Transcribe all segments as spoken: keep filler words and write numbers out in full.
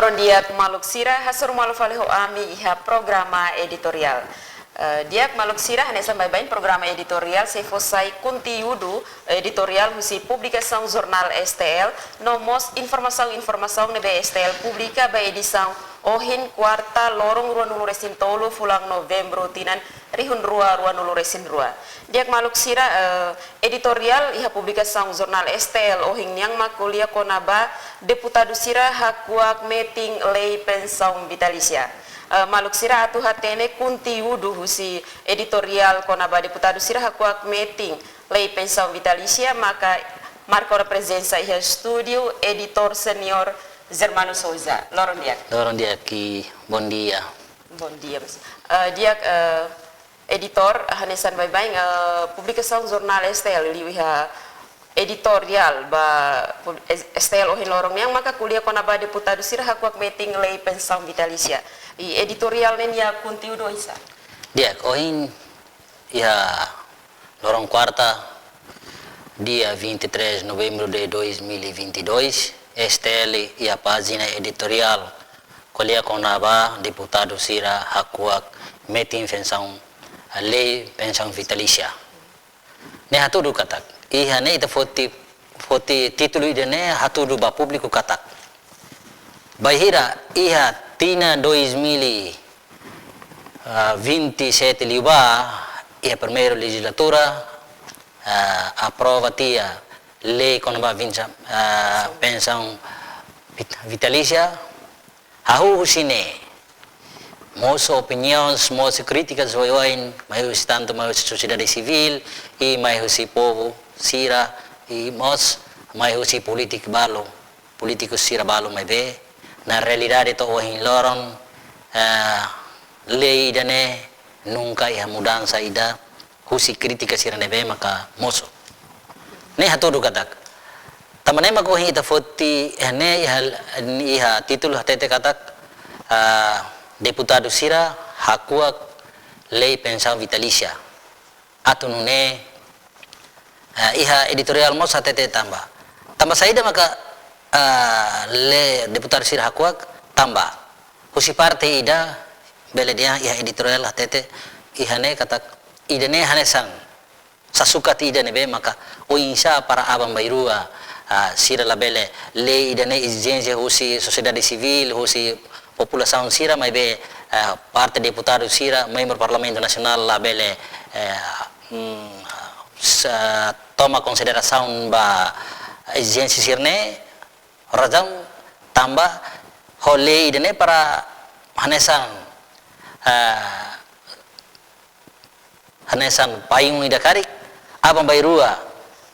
Loron di'ak maluk sira, hasoru malu fali ho ami iha programa editoriál. Eh, di'ak maluk sira, hanesan baibain programa editoriál sei fó sai konteúdu editoriál husi publikasaun jornál S T L, no mós informasaun-informasaun ne'ebé S T L publika ba edisaun ohin kuarta loron ruanulu-resin-tolu fulan Novembru tinan rihun rua ruanulu-resin-rua. Di'ak maluk sira, eh, editoriál iha publikasaun jornál S T L ohin nian mak ko'alia kona-ba deputadu sira hakuak metin lei pensaun vitalísia. Eh, maluk sira atu hatene konteúdu husi editoriál kona-ba deputadu sira hakuak metin lei pensaun vitalísia maka marka ona prezensa iha estúdiu editór seniór Germano Souza. Loron di'ak. Loron di'ak, i bom dia. Bom dia, mas. Eh, di'ak, eh, editór, hanesan baibain, eh, publikasaun jornál S T L liu iha editoriál ba pub-, S-, S T L ohin loron nian maka ko'alia kona-ba deputadu sira hakuak metin lei pensaun vitalísia. I editoriál ne'e nia konteúdu oinsá? Di'ak, ohin iha loron kuarta, dia vinte e três Novembro de dois mil e vinte e dois, S T L iha pájina editoriál ko'alia kona-ba deputadu sira hakuak metin pensaun, lei pensaun vitalísia. Ne'e hatudu katak, iha ne'e ita foti, foti títulu ida-ne'e hatudu ba públiku katak, bainhira iha tinan dois mil e vinte e sete liubá, iha primeira lejizlatura, ah, aprova tiha lei kona-ba pensa-, ah, pensaun vit-, vitalísia, hahú husi ne'e, mosu opiniaun, mosu krítikas oioin, mai husi tantu, mai husi sosiedade sivíl, i mai husi povu sira, i mós mai husi polítiku balu, polítiku sira balu maibé, na realidade to'o ohin loron, eh, lei ida-ne'e nunka iha mudansa ida, husi krítika sira ne'ebé maka mosu. Ne'e hatudu katak, tanba ne'e mak ohin ita foti, eh, ne'e iha, iha títulu hatete katak, ah, deputadu sira hakuak lei pensaun vitalísia. Atu nune'e, ah, iha editoriál mós hatete tanba. Tanba saida maka, ah, lei deputadu sira hakuak, tanba husi parte ida, bele dehan iha editoriál hatete, iha ne'e katak, ida-ne'e hanesan sasukat ida ne'ebé maka oinsá para aban-bainrua, ah, sira labele, lei ida-ne'e ezijénsia husi sosiedade sivíl, husi populasaun sira maibé, ah, parte deputadu sira, membru Parlamentu Nasionál labele, eh, mm, sa-, toma konsiderasaun ba ezijénsia sira-ne'e, razaun tanba ho lei ida-ne'e para hanesan, ah, hanesan payung ida karik, aban-bainrua,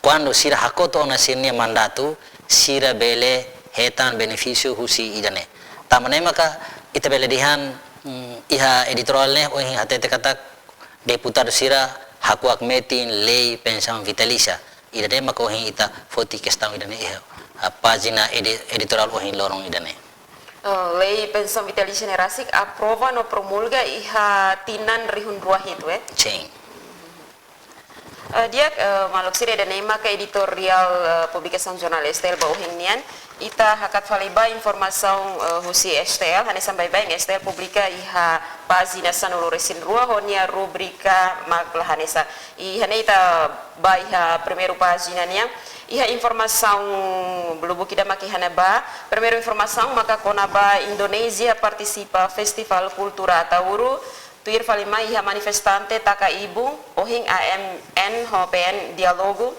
kuandu sira hakotu ona sira-nia mandatu, sira bele hetan benefísiu husi ida-ne'e. Tanba ne'e maka ita bele dehan, mm, iha editoriál ne'e ohin hatete katak deputadu sira hakuak metin lei pensaun vitalísia. Ida-ne'e maka ohin ita foti kestaun ida-ne'e iha, ah, pájina edi-, editoriál ohin loron ida-ne'e. Oh, lei pensaun vitalísia ne'e rasik aprova no promulga iha tinan rihun rua hitu, eh? Sin. Eh, di'ak, eh, maluk sira, ida-ne'e maka editoriál, eh, publikasaun jornál S T L ba ohin nian. Ita hakat fali ba informasaun, eh, husi S T L, hanesan baibain S T L publika iha pájina sanulu-resin-rua ho nia rubrika mak la hanesan. Iha ne'e ita ba iha primeiru pájina nian. Iha informasaun lubuk ida mak iha ne'ebá. Primeiru informasaun maka kona-ba Indonézia partisipa Festivál Kultura Ataúro. Tuir fali mai iha manifestante taka ibun, ohin A M N ho P N diálogu.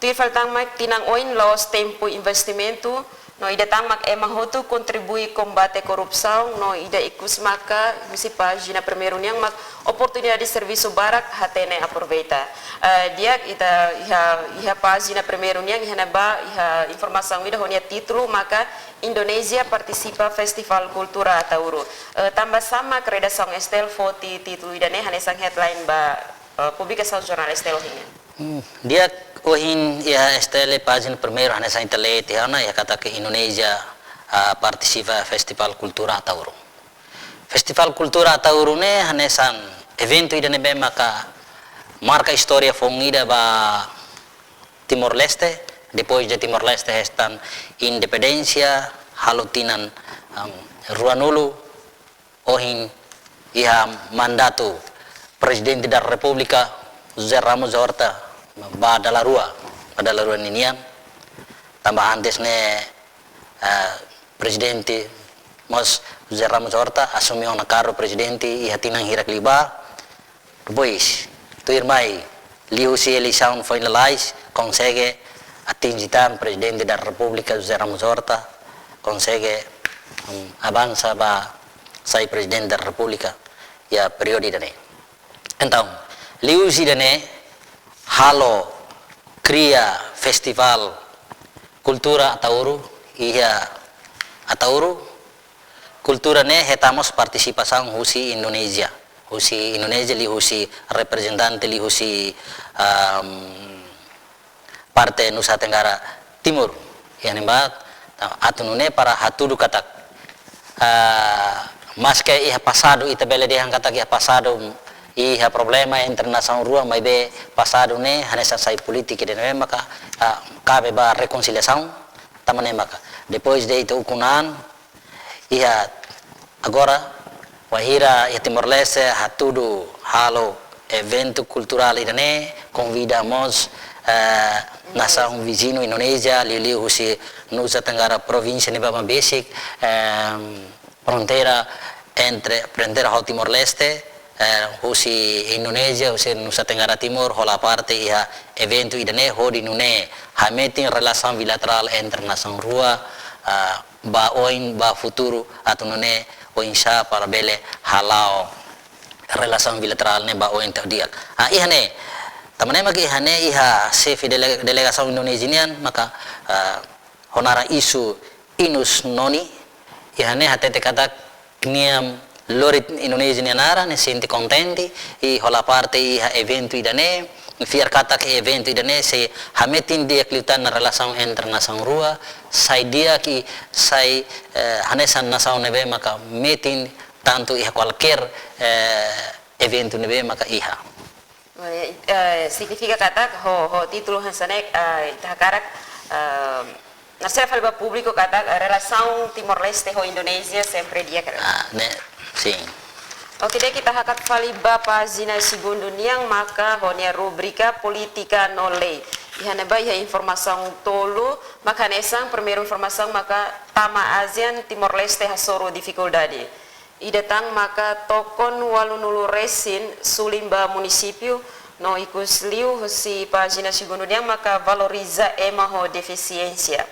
Tuir fali tan mak tinan oin la'ós tempu investimentu, no ida tan mak ema hotu kontribui kombate korrupsaun, no ida ikus maka husi pájina primeiru nian mak oportunidade servisu barak hatene aproveita. Eh, di'ak ita iha, iha pájina primeiru nian iha ne'ebá iha informasaun ida ho nia títulu maka Indonézia partisipa Festivál Kultura Ataúro. Eh, tanba sá mak redasaun S T L foti títulu ida-ne'e hanesan headline ba, eh, publikasaun jornál S T L ohin nian? Hmm, di'ak, ohin iha S T L pájina primeiru hanesan ita lee tiha ona iha katak Indonézia, ah, partisipa Festivál Kultura Ataúro. Festivál Kultura Ataúro ne'e hanesan eventu ida ne'ebé maka marka istória foun ida ba Timor-Leste, depois de Timor-Leste hetan independénsia, halo tinan, em, ruanulu ohin iha mandatu Prezidente da Repúblika José Ramos Horta ba dala rua, ba dala rua ninian. Tanba antes ne'e, eh, Prezidente mós José Ramos Horta asume ona kargu prezidente iha tinan hirak liubá. Depois, tuirmai, liuhusi eleisaun foin lalais, konsege atinje tan Prezidente da Repúblika José Ramos Horta, konsege, mm, avansa ba sai Prezidente da Repúblika iha períodu ida-ne'e. Entaun, liuhusi ida-ne'e, halo kria festivál kultura Ataúru, iha Ataúru, kultura ne'e hetan mós partisipasaun husi Indonézia. Husi Indonézia liuhusi reprezentante liuhusi, am, parte Nusa Tenggara Timur. Iha ne'ebá, atu nune'e para hatudu katak, ah, maske iha pasadu, ita bele dehan katak iha pasadu iha problema entre nasaun rua, maibé pasadu ne'e hanesan sai polítika ida-ne'e maka, ah, kabe ba rekonsiliasaun, tanba ne'e maka. Depois de ita ukun an, iha agora, wainhira iha Timor-Leste hatudu halo eventu kulturál ida-ne'e, konvida mós, eh, nasaun viziñu Indonézia, liuliu husi Nusa Tenggara provínsia ne'ebá mak besik, em, fronteira entre, fronteira ho Timor-Leste, eh, husi Indonézia, husi Nusa Tenggara Timur, hola parte iha eventu ida-ne'e hodi nune'e hametin relasaun bilaterál entre nasaun rua, ah, ba oin, ba futuru, atu nune'e oinsá para bele hala'o relasaun bilaterál ne'e ba oin to'o di'ak. Ah, iha ne'e, tanba ne'e mak iha ne'e iha xefe dele-, delegasaun Indonézia nian, maka, ah, ho naran Isu Inus Noni, iha ne'e hatete katak nia lori Indonézia nia naran, nia sente kontente, i hola parte iha eventu ida-ne'e, fiar katak eventu ida-ne'e sei hametin di'ak liután ona relasaun entre nasaun rua, sai di'ak i sai, eh, hanesan nasaun ne'ebé maka metin tantu iha kualkér, eh, eventu ne'ebé maka iha. Olha, eh, signifika katak ho, ho títulu hanesan ne'e, eh, ita hakarak, eh, nasaun fali ba públiku katak, eh, relasaun Timor-Leste ho Indonézia sempre di'ak. Ah, ne'e, sin. Oke, di'ak, ita hakat fali ba pájina segundu nian maka ho nia rubrika Polítika no Lei. Iha ne'ebá iha informasaun tolu, maka hanesan primeiru informasaun maka tama ASEAN Timor-Leste hasoru difikuldade. Ida tan maka tokon ualunulu resin sulin ba munisípiu, no ikus liu husi pájina segundu nian maka valoriza ema ho defisiénsia.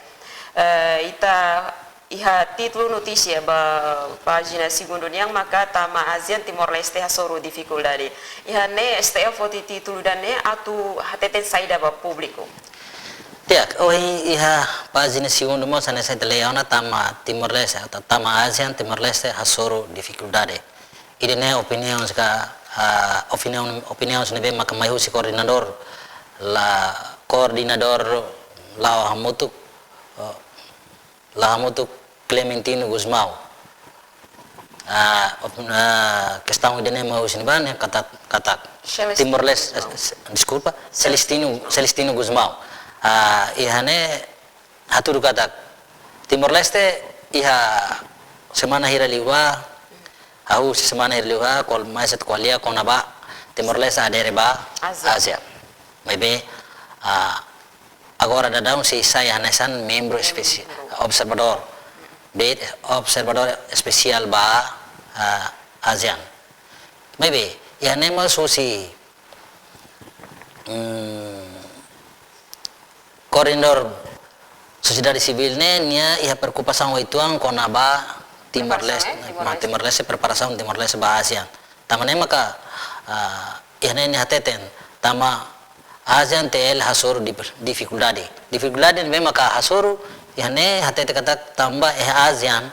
Eh, ita iha títulu notísia ba pájina segundu nian maka tama ASEAN Timor-Leste hasoru difikuldade. Iha ne'e STL foti títulu ida-ne'e atu hateten saida ba públiku. Di'ak, ohin iha pájina segundu mós hanesan ita lee ona tama Timor-Leste, atau tama ASEAN Timor-Leste hasoru difikuldade. Ida-ne'e opiniaun ka, ah, opiniaun, opiniaun ne'ebé maka mai husi koordenadór, la koordenadór la'o hamutuk, oh, la'o hamutuk Clementino Gusmão. Ah, op-, ah, kestaun ida-ne'e mai husi ne'ebá ne'e katak, katak Celestino Timor-Leste, Gusmão. Eh, se-, deskulpa, Celestino, Celestino Gusmão. Ah, iha ne'e hatudu katak Timor-Leste iha semana hira liubá, hahú husi semana hira liubá, ko'al-, mai sat ko'alia kona-ba Timor-Leste adere ba ASEAN. ASEAN. Maibé, ah, agora daudaun sei sai hanesan membru espesi-, observadór. Be, observadór espesiál ba, ah, ASEAN. Maibé, iha ne'e mós husi, mm, koordenadór sosiedade sivíl ne'e, nia iha preokupasaun uitoan kona-ba Timor-Leste, preparasaun, eh, Timor-Leste. Timor-Leste, preparasaun Timor-Leste ba ASEAN. Tanba ne'e maka, ah, iha ne'e nia hateten, tama ASEAN T L hasoru dif-, difikuldade. Difikuldade ne'ebé maka hasoru, iha ne'e hatete katak tanba iha ASEAN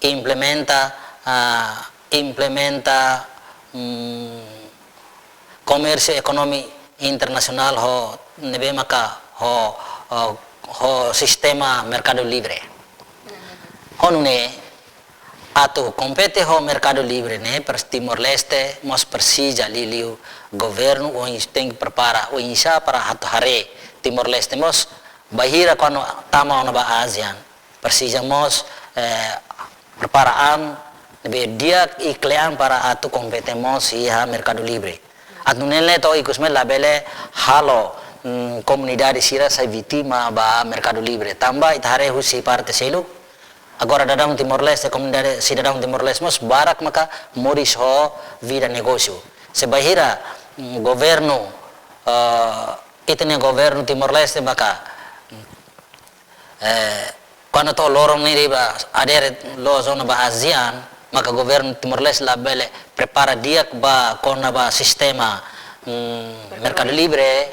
implementa, ah, implementa, mm, komérsiu ekonomi internasionál ho ne'ebé maka ho, ho, ho sistema merkadu livre. Ho nune'e atu kompete ho merkadu livre ne'e, pers-, Timor-Leste mós presiza liuliu governu oinsá tenke prepara oinsá para atu haree Timor-Leste mós bainhira kuandu tama ona ba ASEAN. Presiza mós, eh, prepara an ne'ebé di'ak i kle'an para atu kompete mós iha merkadu livre. Atu nune'e to'o ikus mai labele halo, mm, komunidade sira sai vítima ba merkadu livre. Tanba ita haree husi parte seluk, agora daudaun Timor-Leste, komunidade sidadaun Timor-Leste mós barak maka moris ho vida negósiu. Se bainhira, mm, governu, eh, ita-nia governu Timor-Leste maka, mm, eh, kuandu to'o loron ne'e riba adere loos ona ba ASEAN, maka governu Timor-Leste labele prepara di'ak ba kona-ba sistema, mm, merkadu livre,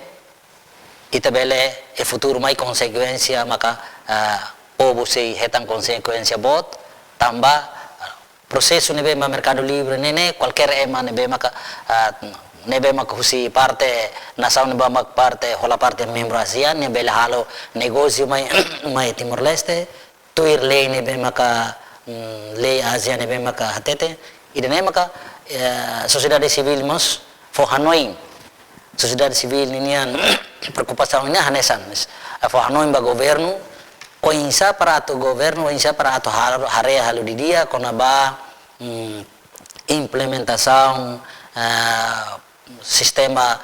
ita bele iha futuru mai konsekuénsia maka, ah, povu sei hetan konsekuénsia boot, tanba, ah, prosesu ne'ebé mak merkadu livre ne'e, ne'e kualkér ema ne'ebé maka, ah, ne'ebé maka husi parte nasaun ne'ebé maka parte, hola parte membru ASEAN, nia bele halo negósiu mai, mai Timor-Leste, tuir lei ne'ebé maka, mm, lei ASEAN ne'ebé maka hatete, ida-ne'e maka, eh, sosiedade sivíl mós fó hanoin. Sosiedade sivíl ninian preokupasaun ne'e hanesan, eh, fó hanoin ba governu, oinsá para atu governu, oinsá para atu har-, haree halo didi'ak kona-ba, mm, implementasaun, eh, sistema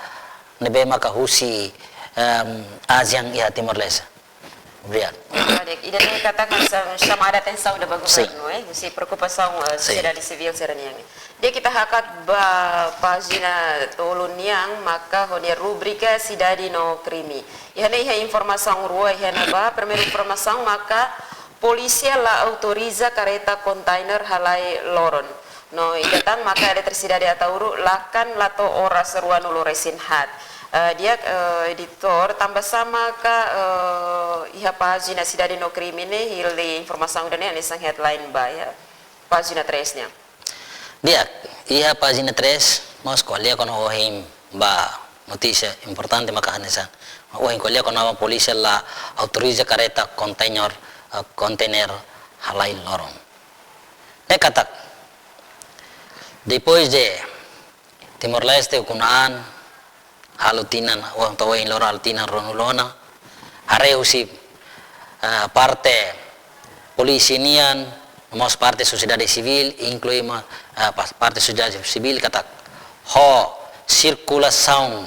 ne'ebé maka husi, em, ASEAN iha Timor-Leste. Obrigadu. Baik, ida-ne'e katak hanesan xamada atensaun ba Sin. Governu, eh, husi preokupasaun, eh, Sin. Sosiedade sivíl sira-nian. Di'ak, ita hakat ba pájina tolu nian, maka ho nia rubrika Sidade no Krime. Iha ne'e iha informasaun rua iha ne'ebá, primeiru informasaun maka polísia la autoriza kareta kontainer halai loron. No ida tan maka Eletrisidade Ataúro lakan la to'o oras ruanulu resin haat. Eh, di'ak, eh, editór, tanbasá maka, eh, iha pájina Sidade no Krime ne'e hili informasaun ida-ne'e hanesan headline ba iha pájina três nian. Di'ak, iha pájina três, mós ko'alia kona-ba ohin ba notísia importante maka hanesan. Ohin ko'alia kona-ba polísia la autoriza kareta kontainer, eh, kontainer halai loron. Ne'e katak, depois de Timor-Leste ukun-an halo tinan, oh, to'o ohin loron halo tinan ruanulu ona, haree husi, eh, parte polísia nian, mós parte sosiedade sivíl, inklui ma, eh, pas-, parte sosiedade sivíl katak ho sirkulasaun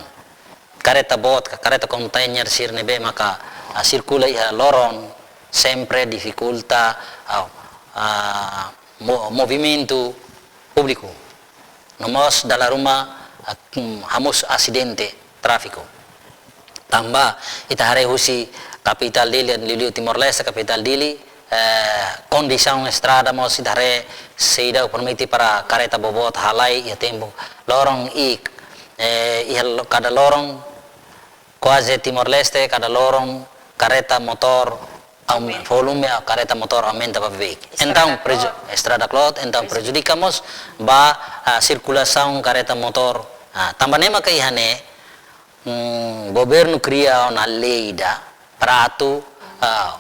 kareta boot, kareta kontainer sira ne'ebé maka, ah, sirkula iha loron, sempre difikulta, ah, ah, mo-, movimentu públiku. No mós dala ruma, ah, kum, hamosu asidente tráfiku. Tanba ita haree husi kapitál Dili, liuliu Timor-Leste, kapitál Dili, eh, kondisaun estrada mós ita haree seidauk permite para kareta boboot halai iha tempu loron i, eh, iha lo-, kada loron kuaze Timor-Leste, kada loron kareta motór aum-, Aumenta. Volume kareta motór aumenta ba beibeik. Estrada Entaun, preju-, kloot. Estrada kloot, entaun Preju- prejudika mós ba, ah, sirkulasaun kareta motór. Ah, tanba ne'e maka iha ne'e, mm, governu kria ona lei ida para atu, ah,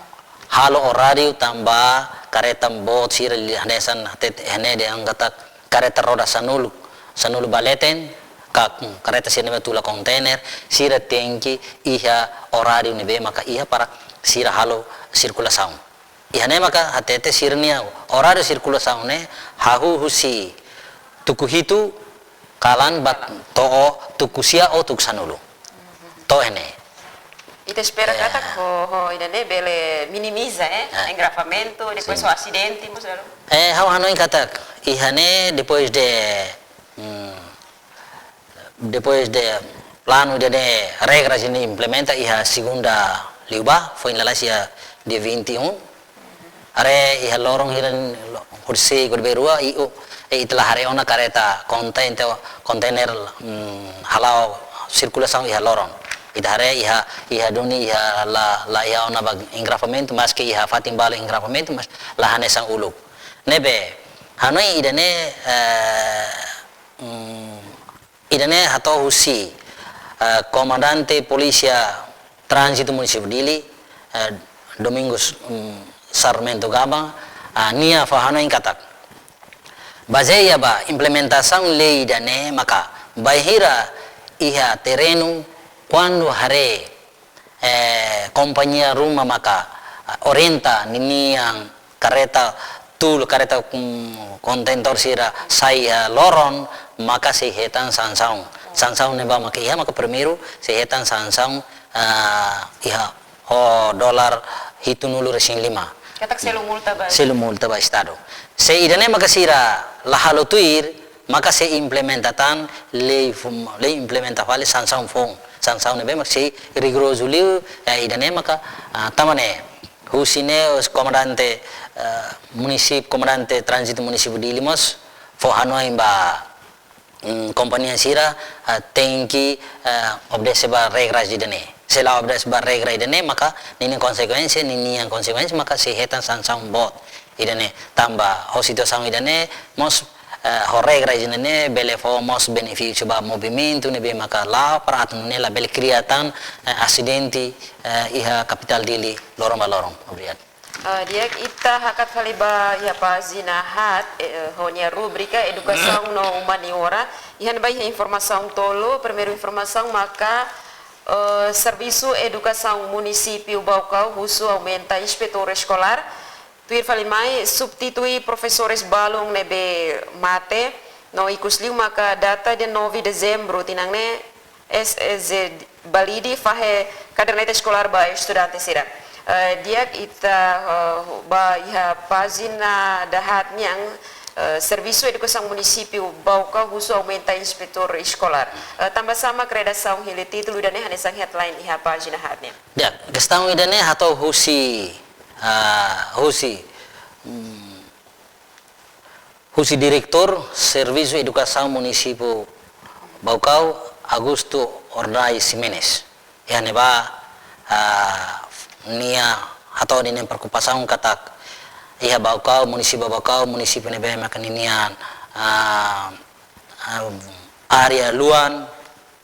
halo oráriu tanba kareta boot sira li-, hanesan hatete iha ne'e dehan katak kareta roda sanulu, sanulu ba leten, ka, mm, kareta sira ne'ebé tula kontainer, sira tenke iha oráriu ne'ebé maka iha para sira halo sirkulasaun. Iha ne'e maka hatete sira-nia oráriu sirkulasaun ne'e hahú husi tuku hitu kalan ba to'o tuku sia ou tuku sanulu. To'o iha ne'e. Ita espera, eh, katak ho, ho ida-ne'e bele minimiza, eh, eh, engarrafamentu, depois Sin. Ho asidente, mós lalu. Eh, ha'u hanoin katak iha ne'e depois de, mm, depois de planu ida-ne'e, regras ida-ne'e implementa iha segunda liubá, foin lalais iha dia vinte e um. Haree iha loron hira, horiseik, horibainrua, i, o, e, ita la haree ona kareta kontainer, kontainer, mm, hala'o sirkulasaun iha loron. Ita haree iha, iha duni iha la, la iha ona ba engarrafamentu, maske iha fatin balu engarrafamentu, mas la hanesan uluk. Ne'ebé, hanoin ida-ne'e, eh, mm, ida-ne'e hato'o husi, eh, Komandante Polísia Tránzitu Munisípiu Dili, eh, Domingos, mm, Sarmento Gama, ah, nia fó hanoin katak bazeia ba implementasaun lei ida-ne'e maka bainhira iha terrenu kuandu haree, eh, kompañia ruma maka, ah, orienta ninian karreta tul, karreta, mm, kontentór sira sai iha loron, maka sei hetan sansaun. Sansaun ne'ebá maka iha, maka primeiru sei hetan sansaun, ah, iha ho dolar hitunulu resin lima. Katak selu multa ba. Selu multa ba Estadu. Se ida-ne'e maka sira la halo tuir, maka sei implementa tan lei fum-, lei implementa fali sansaun foun. Sansaun ne'ebé maka sei rigorozu liu, eh, ida-ne'e maka, ah, tanba ne'e husi ne'e os komandante, eh, munisípiu, komandante tránzitu munisípiu Dili mós fó hanoin ba, mm, kompañia sira, eh, tenke, eh, obedese ba regras ida-ne'e. Se la obedese ba regra ida-ne'e, maka ninia konsekuénsia, ninia konsekuénsia maka sei hetan sansaun boot ida-ne'e. Tanba ho situasaun ida-ne'e mós, eh, ho regra ida-ne'e bele fó mós benefísiu ba movimentu ne'ebé maka la'o, para atu nune'e labele kria tan, eh, asidente, eh, iha kapitál Dili loron ba loron. Obrigadu. Ah, di'ak, ita hakat fali ba iha pájina haat, eh, ho nia rubrika Edukasaun no Umaniora. Iha ne'ebá iha informasaun tolu, primeiru informasaun maka, eh, Servisu Edukasaun Munisípiu Baucau husu aumenta inspetór eskolár. Tuir fali mai, substitui profesores balun ne'ebé mate, no ikus liu maka data dia nove dezembru tinan ne'e, S E Z Balide fahe kaderneta eskolár ba estudante sira. Eh, di'ak, ita, eh, ba iha pájina dahaat nian, eh, Servisu Edukasaun Munisípiu Baucau husu aumenta inspetór eskolár. Eh, tanba sá mak redasaun hili títulu ida-ne'e hanesan headline iha pájina haat nian? Di'ak, kestaun ida-ne'e hato'o husi, ah, husi, mm, husi Diretór Servisu Edukasaun Munisípiu Baucau, Augusto Ordaz Ximenes. Iha ne'ebá, ah, nia hato'o ninia preokupasaun katak iha Baucau, munisípiu Baucau, munisípiu ne'ebé maka ninia, ah, ah, área luan,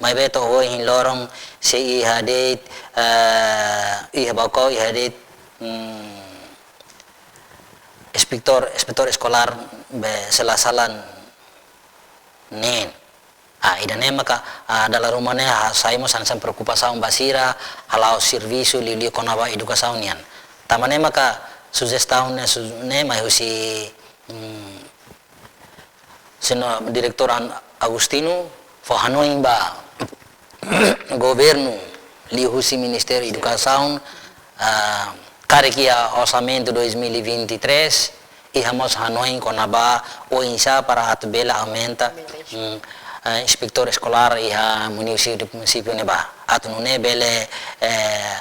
maibé to'o ohin loron sei iha de'it, eh, iha Baucau iha de'it, mm, inspetór, inspetór eskolár be sela-sela neen. Ah, ida-ne'e maka, ah, dala ruma ne'e ha-, sai mós hanesan preokupasaun ba sira, hala'o servisu liuliu kona-ba edukasaun nian. Tanba ne'e maka sujestaun ne'e, su-, ne'e mai husi, mm, señór Diretór An-, Agostinho, fó hanoin ba governu liuhusi Ministériu Edukasaun, ah, karik iha orsamentu dois mil e vinte e três, iha mós hanoin kona-ba oinsá para atu bele aumenta, aumenta, mm, eh, inspetór eskolár iha munisípiu, munisípiu ne'ebá. Atu nune'e bele, eh,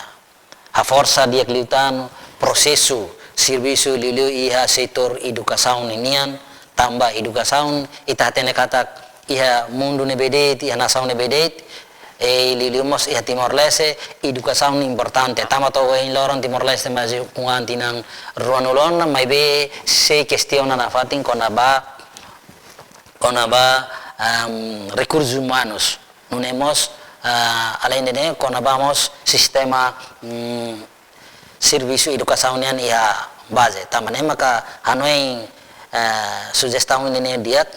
haforsa di'ak liután prosesu servisu liuliu iha setór edukasaun ninian, tanba edukasaun ita hatene katak iha mundu ne'ebé de'it, iha nasaun ne'ebé de'it, eh, liuliu mós iha Timor-Leste, edukasaun importante. Tanba to'o ohin loron Timor-Leste mós ukun an tinan ruanulu ona, maibé sei kestiona nafatin kona-ba, kona-ba, ehm, rekursus umanus. Nune'e mós, ah, aleinde ne'e, kona-ba mós sistema, mm, servisu edukasaun nian iha baze. Tanba ne'e maka hanoin, eh, sujestaun ida-ne'e di'ak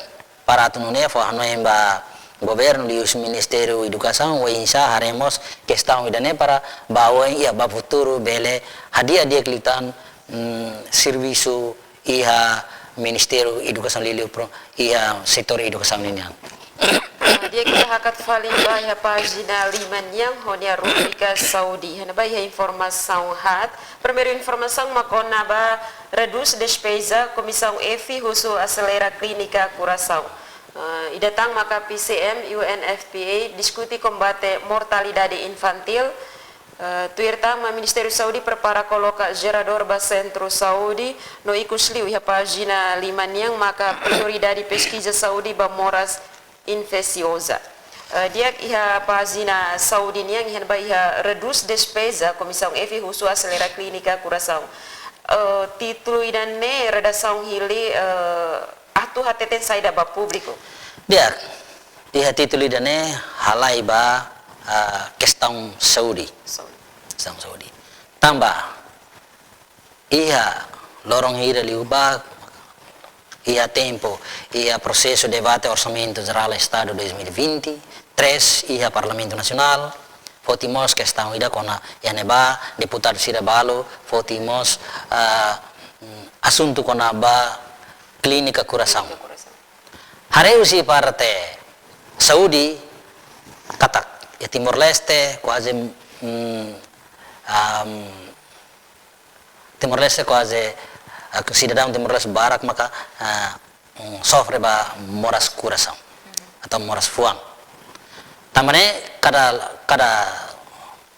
para atu nune'e fó hanoin ba governu liuhusi Ministériu Edukasaun, oinsá haree mós kestaun ida-ne'e para ba oin, iha ba futuru bele hadi'a di'ak liután, mm, servisu iha Ministériu Edukasaun liuliu pro-, iha setór edukasaun ninian. Ah, di'ak, ita hakat fali ba iha pájina lima nian, ho nia rubrika saúde. Iha ne'ebá iha informasaun haat. Primeiru informasaun mak kona-ba redús despeza, Komisaun F husu aselera klínika korasaun. Ah, ida tan maka P C M, U N F P A diskute kombate mortalidade infantíl. Eh, tuir tan mak Ministériu Saúde prepara koloka jeradór ba sentru saúde, no ikus liu iha pájina lima nian maka prioridade peskiza saúde ba moras infesioza. Eh, di'ak, iha pájina saúde nian iha ne'ebá iha redús despeza, Komisaun F husu aselera klínika korasaun. Eh, títulu ida-ne'e redasaun hili, eh, atu hateten saida ba públiku? Di'ak, iha títulu ida-ne'e halai ba, ah, kestaun saúde. Saúde. Kestaun saúde. Tanba iha loron hira liubá, iha tempu, iha prosesu debate Orsamentu Jerál Estadu dois mil e vinte e três, iha Parlamentu Nasionál, foti mós kestaun ida kona, iha ne'ebá deputadu sira balu foti mós, ah, mm, asuntu kona-ba klínika kurasaun. Klínika kurasaun. Haree husi parte saúde katak iha Timor-Leste kuaze, mm, am, Timor-Leste kuaze, eh, sidadaun Timor-Leste barak maka, eh, mm, sofre ba moras kurasaun atau moras fuan. Tanba ne'e kada, kada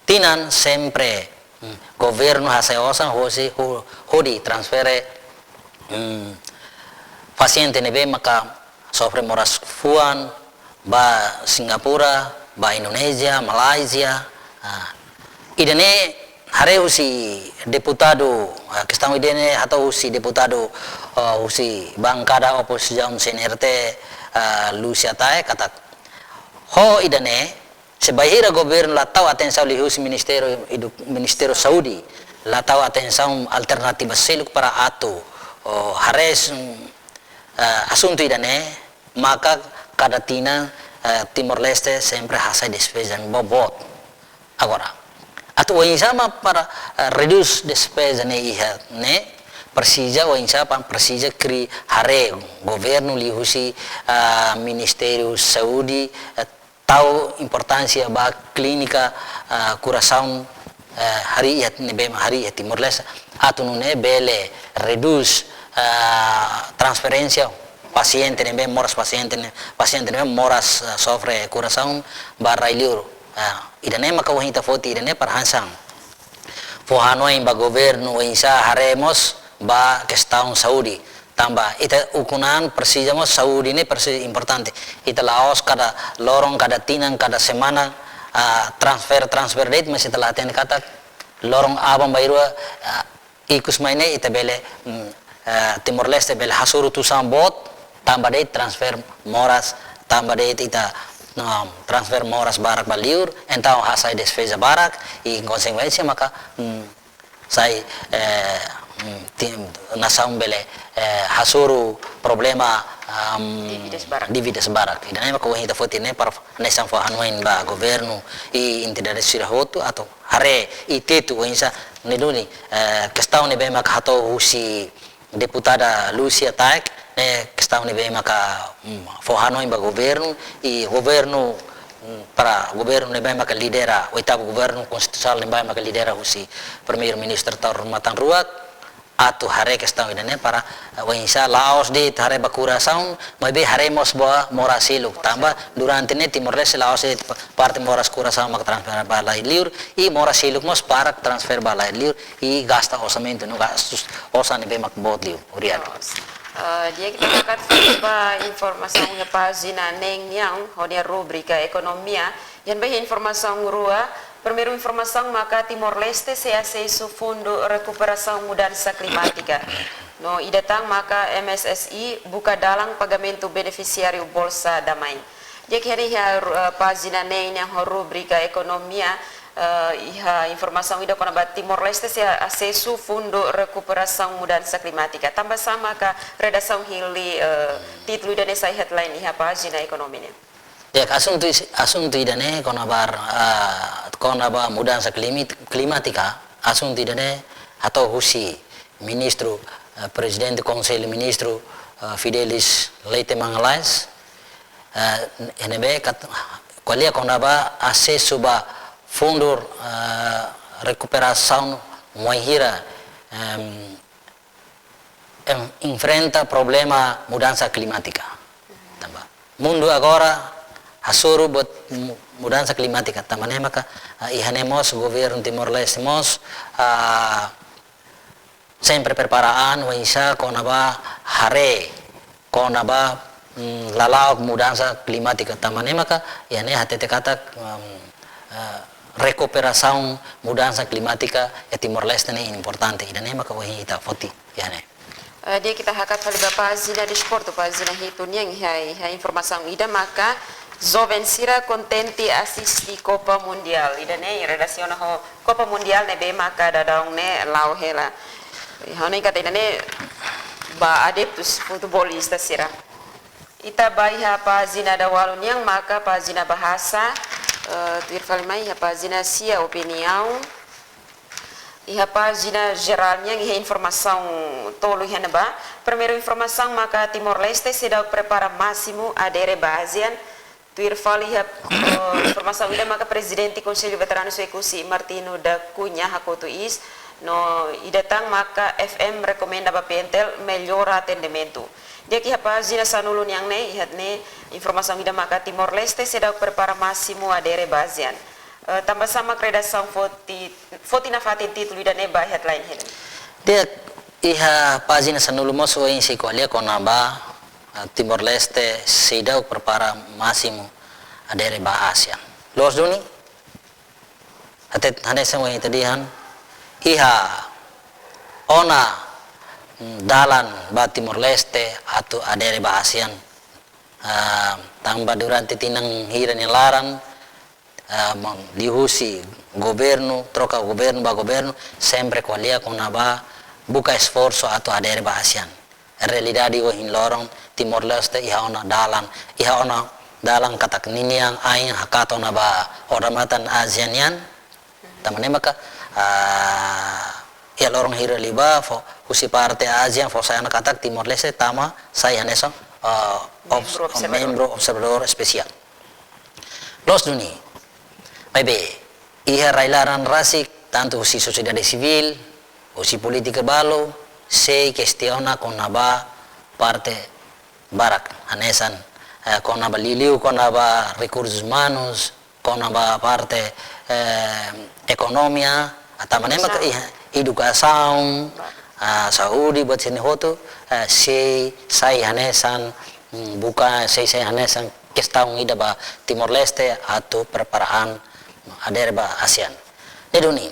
tinan sempre, mm, governu hasai osan hosi ho-, hodi transfere, mm, pasiente ne'ebé maka sofre moras fuan ba Singapura, ba Indonézia, Malázia. Ah, ida-ne'e haree husi deputadu, ah, kestaun ida-ne'e hato'o husi deputadu, ah, husi bankada opozisaun C N R T, ah, Lúcia Taek katak ho ida-ne'e, se bainhira governu la tau atensaun liuhusi Ministériu Edu-, Ministériu Saúde, la tau atensaun alternativa seluk para atu, oh, haree, mm, eh, asuntu ida-ne'e, maka kada tinan, eh, Timor-Leste sempre hasai despeza boboot. Agora, atu oinsá mak para, eh, redús despeza ne'e iha ne'e, presiza oinsá pa, presiza kri haree governu liuhusi, eh, Ministériu Saúde, eh, tau importánsia ba klínika, ah, kurasaun, eh, harii iha ne'ebé mak harii iha Timor-Leste. Atu nune'e bele redús, ah, transferénsia pasiente ne'ebé moras, pasiente ne'e, pasiente ne'ebé moras, ah, sofre kurasaun ba rai-liur. Ah, ida-ne'e maka ohin ita foti ida-ne'e para hanesan fó hanoin ba governu oinsá haree mós ba kestaun saúde. Tanba ita ukun an presiza mós saúde ne'e presiza importante. Ita la'ós kada loron, kada tinan, kada semana, ah, transfer, transfer de'it, mas ita la hatene katak loron aban-bainrua, ah, ikus mai ne'e ita bele, mm, ah, Timor-Leste bele hasoru tusan boot, tanba de'it transfer moras, tanba de'it ita, mm, transfer moras barak ba liur, entaun hasai despeza barak, i konsekuénsia maka, mm, sai, eh, mm, ti-, nasaun bele, eh, hasoru problema, am, dívidas barak. Dívidas barak. Ida-ne'e maka ohin ita foti ne'e para hanesan fó hanoin ba governu i entidade sira hotu atu haree i tetu oinsá ne'e duni, eh, kestaun ne'ebé maka hato'o husi deputada Lúcia Taek, ne'e kestaun ne'ebé maka, mm, fó hanoin ba governu, i governu, mm, para governu ne'ebé maka lidera, oitavu governu konstitusionál ne'ebé maka lidera husi Primeiru-Ministru Taur Matan Ruak, atu haree kestaun ida-ne'e para, eh, oinsá la'ós de'it haree ba kurasaun, maibé haree mós ba moras seluk. Tanba durante ne'e Timor-Leste la'ós de'it parte moras kurasaun maka transfer ba rai-liur, i moras seluk mós barak transfer ba rai-liur, i gasta orsamentu no gastus osan ne'ebé mak boot liu. Obrigadu. Loos. Eh, di'ak, ita hakat fali ba informasaun iha pájina neen nian, ho nia rubrika ekonomia. Iha ne'ebá iha informasaun rua, primeiru informasaun maka Timor-Leste sei asesu Fundu Rekuperasaun Mudansa Klimátika. No ida tan maka M S S I buka dalan pagamentu benefisiáriu Bolsa da Mãe. Di'ak, iha ne'e iha ru-, eh, pájina neen nian ho rubrika ekonomia, eh, iha informasaun ida kona-ba Timor-Leste sei asesu Fundu Rekuperasaun Mudansa Klimátika. Tanba sá maka redasaun hili, eh, títulu ida-ne'e sai headline iha pájina ekonomia nian? Di'ak, asuntu is-, asuntu ida-ne'e kona-ba, ah, kona-ba mudansa klimit-, klimátika, asuntu ida-ne'e hato'o husi Ministru, eh, Prezidente Konsellu Ministru, eh, Fidelis Leite Magalhães, eh, iha ne'ebé kat-, ko'alia kona-ba asesu ba fundu, eh, rekuperasaun wainhira, em, em, enfrenta problema mudansa klimátika. Tanba mundu agora hasoru buat mu-, mudansa klimátika. Tanba ne'e maka, ah, iha ne'e mós governu Timor-Leste mós, ah, sempre prepara an oinsá kona-ba haree kona-ba, mm, lala'ok mudansa klimátika. Tanba ne'e maka iha ne'e hatete katak, mm, eh, rekuperasaun mudansa klimátika iha Timor-Leste ne'e importante. Ida-ne'e maka ohin ita foti iha ne'e. Eh, di'ak, ita hakat fali ba pájina desportu, pájina hitu nian iha, iha informasaun ida maka joven sira kontente asiste Copa Mundial. Ida-ne'e relasiona ho Copa Mundial ne'ebé maka daudaun ne'e la'o hela. Ha'u hanoin katak ida-ne'e ba adeptus futebolista sira. Ita ba iha pájina dawalu nian maka pájina bahasa, eh, tuir fali mai iha pájina sia opiniaun. Iha pájina jerál nian iha informasaun tolu iha ne'ebá. Primeiru informasaun maka Timor-Leste seidauk prepara másimu adere ba ASEAN. Tuir fali iha, eh, informasaun ida maka Prezidente Konsellu Veteranus Oekusi Martinho da Cunha hakotu iis, no ida tan maka F M rekomenda ba P N T L mellora atendimentu. Di'ak, iha pájina sanulu nian ne'e, iha ne'e informasaun ida maka Timor-Leste seidauk prepara másimu adere ba ASEAN. Eh, tanba sá mak redasaun foti, foti nafatin títulu ida-ne'e ba headline hela? Di'ak, iha pájina sanulu mós ohin sei ko'alia kona-ba, eh, Timor-Leste seidauk prepara másimu adere ba ASEAN. Loos duni, hatete hanesan ohin ita dehan, iha ona, mm, dalan ba Timor-Leste atu adere ba ASEAN. Ah, tanba durante tinan hira nia laran, ah, mang-, liuhusi governu, troka governu ba governu, sempre ko'alia kona-ba buka esforsu atu adere ba ASEAN. Realidade ohin loron, Timor-Leste iha ona dalan, iha ona dalan katak ninian ain hakat ona ba odamatan ASEAN nian, tanba ne'e maka, ah, iha loron hira liubá fó, husi parte ASEAN fó sai ona katak Timor-Leste tama sai hanesan, ah, obs-, Membru observadór. Membru observadór espesiál. Loos duni. Maibé, iha rai-laran rasik, tantu husi sosiedade sivíl, husi polítiku balu, sei kestiona kona-ba parte barak, hanesan, eh, kona-ba liuliu, kona-ba rekursus umanus, kona-ba parte, eh, ekonomia, tanba ne'e maka, edukasaun, iha edukasaun, ah, saúde, buat sira-ne'e hotu, eh, sei sai hanesan, mm, buka, sei sai hanesan kestaun ida ba Timor-Leste atu prepara an adere ba ASEAN. Ne'e duni,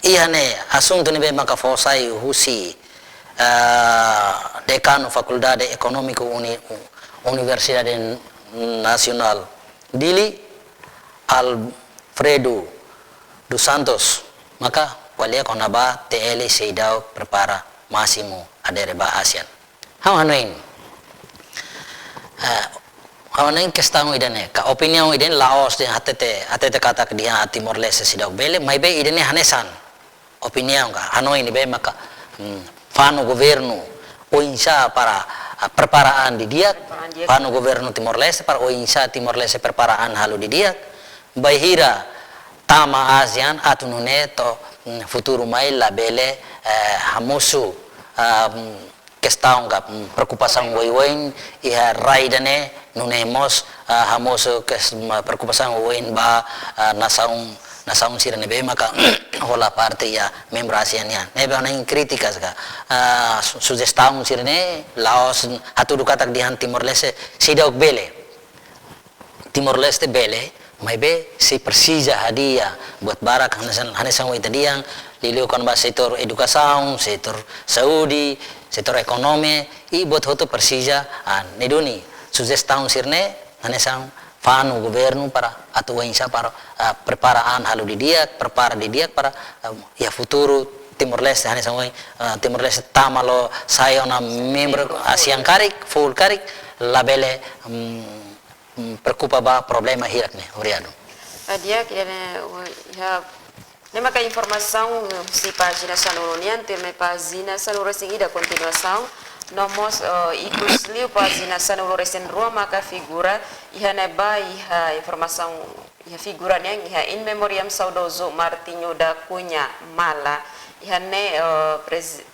iha ne'e asuntu ne'ebé maka fó sai husi, ah, Dekanu Fakuldade Ekonómiku Uni-, Universidade Nasionál Dili, Alfredo dos Santos, maka ko'alia kona-ba T L seidauk prepara másimu adere ba ASEAN. Ha'u hanoin, eh, ha'u hanoin kestaun ida-ne'e, ka opiniaun ida-ne'e la'ós dehan hatete, hatete katak dehan Timor-Leste seidauk bele, maibé ida-ne'e hanesan opiniaun ka hanoin ne'ebé maka, hmm, fanu governu oinsá para, ah, prepara an didi'ak, prepara an didi'ak, fanu governu Timor-Leste para oinsá Timor-Leste prepara an halo didi'ak, bainhira tama ASEAN atu nune'e to'o, hmm, futuru mai labele, eh, hamosu, ah, hmm, kestaun ka, mm, preokupasaun oioin iha rai ida-ne'e, nune'e mós, ah, hamosu kes-, ma, preokupasaun oioin ba, ah, nasaun, nasaun sira ne'ebé maka hola parte iha membru ASEAN nian. Ne'ebé ona iha krítikas ka, ah, su-, sujestaun sira-ne'e la'ós hatudu katak dehan Timor-Leste seidauk bele. Timor-Leste bele, maibé sei presiza hadi'a buat barak hanesan, hanesan ohin ita dehan, liuliu kona-ba setór edukasaun, setór saúde, setór ekonomia, i buat hotu presiza, ah, ne'e duni, sujestaun sira-ne'e, hanesan fanu governu para atu oinsá para, ah, prepara an halo didi'ak, prepara didi'ak para, ah, iha futuru Timor-Leste, hanesan ohin, ah, Timor-Leste tama loos sai ona membru ASEAN karik, full karik, labele, mm, mm, preokupa ba problema hirak ne'e. Obrigadu. Ah, di'ak, ida-ne'e, uh, iha, ne'e maka informasaun, uh, husi pájina sanulu nian, tuirmai pájina sanulu-resin-ida kontinuasaun. No mós, uh, ikus liu pájina sanulu-resin-rua maka figura, iha ne'ebá, iha informasaun, iha figura nian, iha in memoriam saudozu Martinho da Cunha Mala. Iha ne'e, uh, prez-,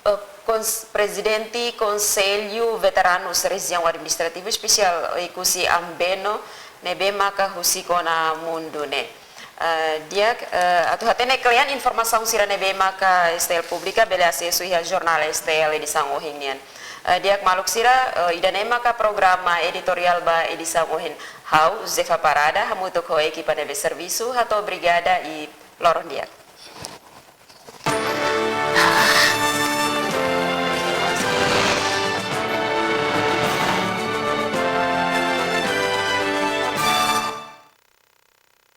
eh, kons-, Prezidente Konsellu Veteranus Rejiaun Administrativa Espesiál Oekusi Ambeno ne'ebé maka husik ona mundu ne'e. Eh, di'ak, eh, atu hatene kle'an informasaun sira ne'ebé maka S T L publika bele asesu iha jornál S T L edisaun ohin nian. Eh, di'ak maluk sira, eh, ida-ne'e maka programa editoriál ba edisaun ohin. Ha'u, Zefa Parada, hamutuk ho ekipa ne'ebé servisu, hato'o obrigada i loron di'ak.